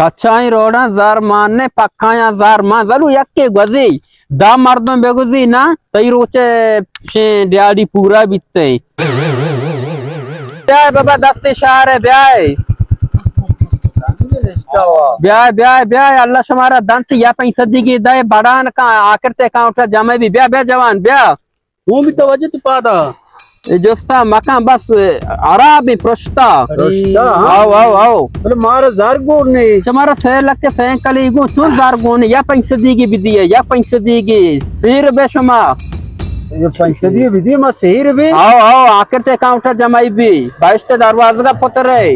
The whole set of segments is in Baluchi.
کچائیں روڈاں زر مان نے، پکایاں زر مان۔ زلو یکے گوزی، دہ مردم بگوزی نا، تئی روچے شیں ڈیاڑی پورا بیتے۔ بیائے بابا، دست شہر ہے، بیائے۔ بیائے، بیائے، بیائے، اللہ شمارا دنت یا پنچ صدی کی دے بڑان کا آخر تے اکاؤنٹ جمع بھی۔ بیا، بیا جوان، بیا۔ اوں بھی توجہ تو پادا۔ اے جستا مکان بس عرابیں پرشتا۔ پرشتا، ہاں۔ آؤ، آؤ، آؤ۔ بلے مارا زر گون نے۔ شمارا سے لکھ سینکلی گون، چون زر گون نے؟ یا پنچ صدی کی بدی ہے، یا پنچ صدی کی سیر بے شما۔ یہ پنچ صدی بدی، ما سیر بے۔ آؤ، آؤ، آخر تے اکاؤنٹ جمعی بی۔ بہشت دروازگا پتر ہے۔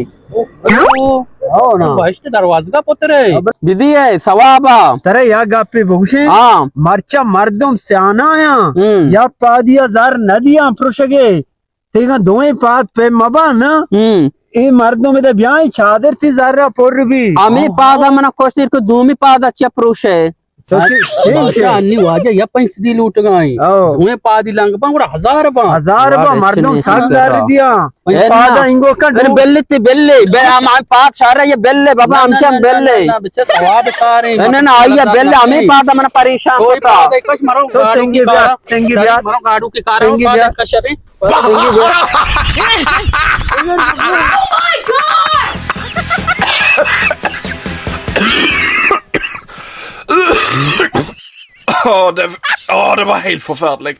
ہو نا۔ بہشت دروازگا پتر ہے۔ بدی ہے، ثوابا۔ ترے یا گپے بگوشیں۔ ہاں۔ مرچا مردم سیانایاں، ہم۔ یا پادیا زر ندیاں پروشگے۔ تیگا دوئیں پاد پہ مبا نا۔ ہم۔ اے مردم ادا بیائیں چادر تی زر پر بی۔ ہمیں پادا منا کوشش کہ دومی پادا چیا پروشے۔ تو چی، چی، بادشاہ چی؟ انی واجہ یا پنچ صدی لوٹگا ہیں۔ او۔ دوئیں پادی لنگ باں، گڑا ہزار باں۔ ہزار باں، مردم سک زر دیا۔ پادا انگو کن بلے تی بلے، بے ہم، ہم پاد شارا یہ بلے، بابا، ہم چم بلے۔ بچہ ثواب کاریں۔ نہ، نہ، نہ، آئیے بلے، ہمیں پادا من پریشان کوئی ہوتا۔ پادا کش مرو تو گاڑو سنگی کی بیا، کارا۔ سنگی بیا۔ مرو گاڑو کی کارا، سنگی پادا بیا۔ کشریں۔ سنگی بیا۔ Åh, det, åh, det var helt forfærdeligt.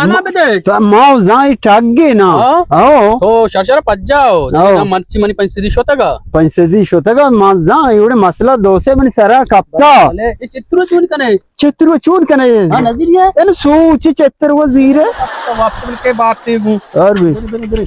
انا بدے۔ تو ما زاں ٹگے نا۔ ہاں؟ او۔ تو شر شر پجاؤ۔ او۔ مرچی منی پنچ صدی شتگا۔ پنچ صدی شتگا، ما زاں ایوڑے مسئلہ دو سے منی سرا کپتا۔ بلے، اے چترو چون کنے؟ چتر و چون کنے؟ ہاں، نظیر یہ۔ ان سوچ چتر و زیرے۔ تو واپس بل کے بات تے گوں۔ اور بھی۔ برے، برے، برے۔